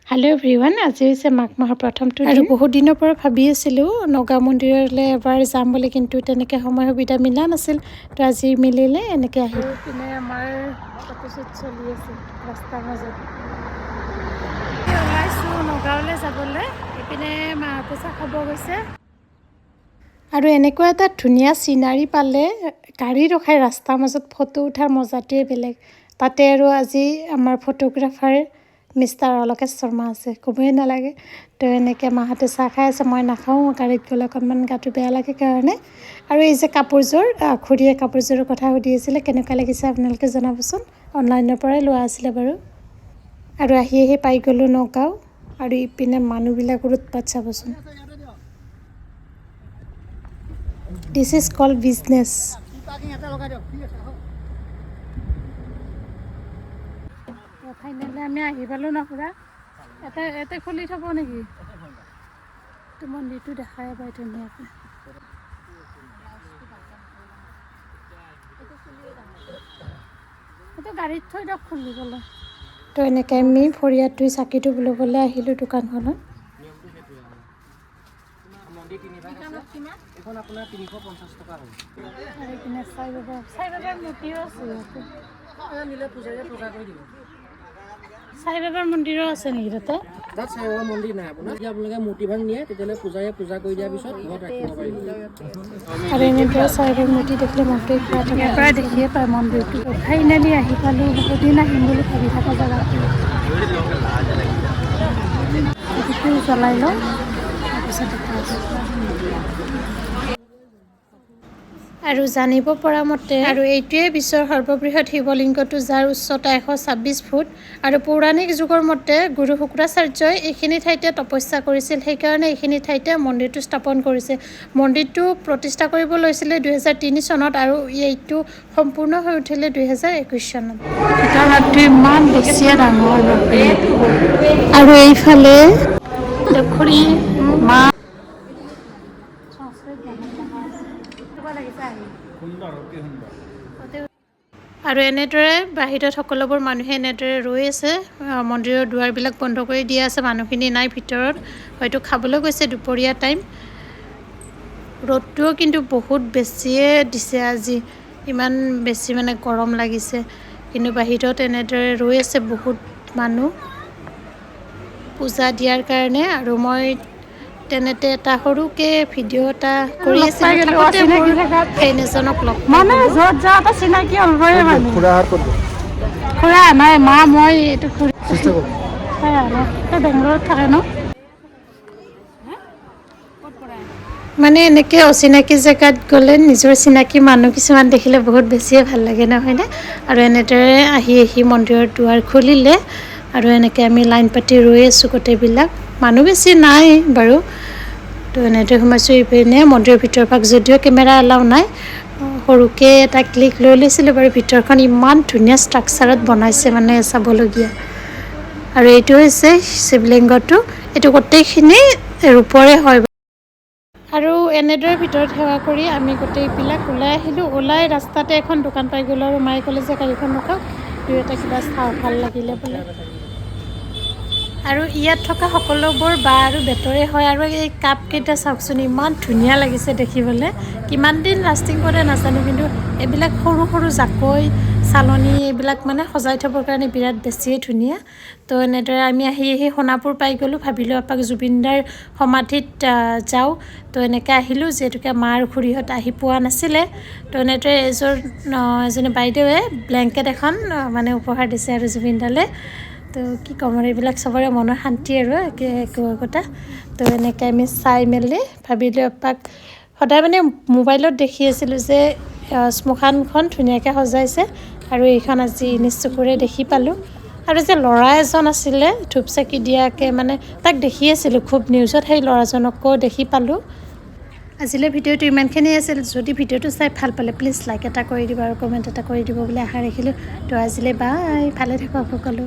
Hello' everyone, আজি হৈছে মাঘ মাহৰ প্ৰথমটো আৰু বহুত দিনৰ পৰা ভাবি আছিলোঁ নগাঁও মন্দিৰলৈ এবাৰ যাম বুলি, কিন্তু তেনেকৈ সময় সুবিধা মিলা নাছিল। তো আজি মিলিলে, এনেকৈ আহিলোঁ। পিনে আমাৰ ফটোশ্বুট চলি আছে ৰাস্তাৰ মাজত। ওলাইছোঁ নগাঁৱলৈ যাবলৈ। ইপিনে মাহঁতে চাহ খাব গৈছে। আৰু এনেকুৱা এটা ধুনীয়া চিনাৰী পালে গাড়ী ৰখাই ৰাস্তাৰ মাজত ফটো উঠাৰ মজাটোৱে বেলেগ। তাতে আৰু আজি আমাৰ ফটোগ্ৰাফাৰ মিষ্টাৰ অলকেশ শৰ্মা আছে, ক'বই নালাগে। তো এনেকৈ মাহঁতে চাহ খাই আছে, মই নাখাওঁ, গাড়ীত গ'লে অকণমান গাটো বেয়া লাগে কাৰণে। আৰু এই যে কাপোৰযোৰ, খুৰীয়ে কাপোৰযোৰৰ কথা সুধি আছিলে, কেনেকুৱা লাগিছে আপোনালোকে জনাবচোন। অনলাইনৰ পৰাই লোৱা আছিলে বাৰু। আৰু আহি আহি পাই গ'লোঁ নগাঁও। আৰু ইপিনে মানুহবিলাকৰ উৎপাত চাবচোন। This is called business. Finally আমি আহি পালোঁ ন খুৰা? এটা ইয়াতে খুলি থ'ব নেকি? তো মন্দিৰটো দেখাই পায় ধুনীয়াকৈ। সেইটো গাড়ীত থৈ দিয়ক খুলি পেলাই। তো এনেকৈ আমি ভৰি হাত ধুই চাকিটো ল'বলৈ আহিলোঁ দোকানখনত। নিয়মটো সেইটোৱে আৰু মন্দিৰ তিনিভাগ আছে। এইখন আপোনাৰ 350 টকা হ'ব। আৰু এইপিনে চাই বাবা, চাই বাবাৰ মূৰ্তিও আছে ইয়াতে। এয়া নিলে পূজাৰীয়ে পূজা কৰি দিব। চাই বাবাৰ মন্দিৰো আছে নেকি তাতে? তাত চাই বাবা মন্দিৰ নাই আপোনাৰ। যদি আপোনালোকে মূৰ্তিভাগ নিয়ে, তেতিয়াহ'লে পূজাৰীয়ে পূজা কৰি দিয়াৰ পিছত ঘৰত ৰাখিব পাৰিব। আৰু এনেদৰে চাই বাবাৰ মূৰ্তি দেখিলে মনটো কিবা এটা ইয়াৰ পৰা দেখিয়ে পায় মন্দিৰটো। ফাইনেলি আহি পালোঁ বহুত দিন আহিম বুলি ভাবি থকা জেগাটো। চাকিটো জ্বলাই লওঁ, তাৰপিছত দেখাই আছোঁ। আৰু জানিব পৰা মতে আৰু এইটোৱে বিশ্বৰ সৰ্ববৃহৎ শিৱলিংগটো, যাৰ উচ্চতা 126 ফুট। আৰু পৌৰাণিক যুগৰ মতে গুৰু শুক্ৰাচাৰ্যই এইখিনি ঠাইতে তপস্যা কৰিছিল, সেইকাৰণে এইখিনি ঠাইতে মন্দিৰটো স্থাপন কৰিছে। মন্দিৰটো প্ৰতিষ্ঠা কৰিব লৈছিলে 2003 চনত আৰু এইটো সম্পূৰ্ণ হৈ উঠিলে 2021 চনত। ভিতৰভাগটো ইমান বেছিয়ে ডাঙৰ। আৰু এইফালে খুৰী মা। সংস্কৃত গানত লেখা আছে। কেনেকুৱা লাগিছে আহি? সুন্দৰ, অতি সুন্দৰ। আৰু এনেদৰে বাহিৰত সকলোবোৰ মানুহে এনেদৰে ৰৈ আছে। মন্দিৰৰ দুৱাৰবিলাক বন্ধ কৰি দিয়া আছে, মানুহখিনি নাই ভিতৰত, হয়তো খাবলৈ গৈছে। দুপৰীয়া টাইম, ৰ'দটোও কিন্তু বহুত বেছিয়ে দিছে আজি, ইমান বেছি মানে গৰম লাগিছে। কিন্তু বাহিৰত এনেদৰে ৰৈ আছে বহুত মানুহ পূজা দিয়াৰ কাৰণে। আৰু মই তেনেতে এটা সৰুকৈ ভিডিঅ' এটা কৰি আছিলোঁ, থাকোঁতে মোৰ ফ্ৰেণ্ড এজনক লগ পাই মানে গ'লোঁ। য'ত যাওঁ এটা চিনাকি হ'বই মানে। খুৰাহাত ক'ত গ'ল? খুৰা নাই, মা, মই এইটো খুৰী। চিষ্টাৰ ক'ত? তাই নাই, তাই বেংগলোৰত থাকে ন। মানে এনেকৈ অচিনাকি জেগাত গ'লে নিজৰ চিনাকি মানুহ কিছুমান দেখিলে বহুত বেছিয়ে ভাল লাগে, নহয়নে? আৰু এনেদৰে আহি আহি মন্দিৰৰ দুৱাৰ খুলিলে আৰু এনেকৈ আমি লাইন পাতি ৰৈ আছোঁ গোটেইবিলাক। মানুহ বেছি নাই বাৰু। তো এনেদৰে সোমাইছোঁ। ইপিনে মন্দিৰৰ ভিতৰৰ ভাগ যদিও কেমেৰা এলাউ নাই, সৰুকৈ এটা ক্লিক লৈ লৈছিলোঁ বাৰু। ভিতৰখন ইমান ধুনীয়া ষ্ট্ৰাকচাৰত বনাইছে, মানে চাবলগীয়া। আৰু এইটো হৈছে শিৱলিংগটো, এইটো গোটেইখিনি ৰূপৰে হয়। আৰু এনেদৰে ভিতৰত সেৱা কৰি আমি গোটেইবিলাক ওলাই আহিলোঁ। ওলাই ৰাস্তাতে এখন দোকান পাই গ'লোঁ আৰু মায়ে ক'লে যে গাড়ীখন ৰখাওক, দুই এটা কিবা চাওঁ, ভাল লাগিলে বোলে। আৰু ইয়াত থকা সকলোবোৰ বাঁহ আৰু বেতৰে হয়। আৰু এই কাপকেইটা চাওকচোন, ইমান ধুনীয়া লাগিছে দেখিবলৈ। কিমান দিন লাষ্টিং কৰে নাজানো, কিন্তু এইবিলাক সৰু সৰু জাকৈ, চালনী এইবিলাক মানে সজাই থ'বৰ কাৰণে বিৰাট বেছিয়ে ধুনীয়া। তো এনেদৰে আমি আহি আহি সোণাপুৰ পাই গ'লোঁ। ভাবিলোঁ এপাক জুবিনদাৰ সমাধিত যাওঁ। তো এনেকৈ আহিলোঁ, যিহেতুকে মা আৰু খুৰীহঁত আহি পোৱা নাছিলে। তো এনেদৰে এজনী বাইদেৱে ব্লেংকেট এখন মানে উপহাৰ দিছে আৰু জুবিনদালৈ। তো কি ক'ম আৰু, এইবিলাক চবৰে মনৰ শান্তি আৰু একো একোটা। তো এনেকৈ আমি চাই মেলি ভাবিলোঁ এপাক, সদায় মানে মোবাইলত দেখি আছিলোঁ যে শ্মশানখন ধুনীয়াকৈ সজাইছে আৰু এইখন আজি নিজ চকুৰে দেখি পালোঁ। আৰু যে ল'ৰা এজন আছিলে ধূপ চাকি দিয়াকৈ, মানে তাক দেখি আছিলোঁ খুব নিউজত, সেই ল'ৰাজনকো দেখি পালোঁ। আজিলৈ ভিডিঅ'টো ইমানখিনিয়ে আছিল। যদি ভিডিঅ'টো চাই ভাল পালে প্লিজ লাইক এটা কৰি দিব আৰু কমেণ্ট এটা কৰি দিব বুলি আশা ৰাখিলোঁ। তো আজিলৈ বাই, ভালে থাকক সকলো।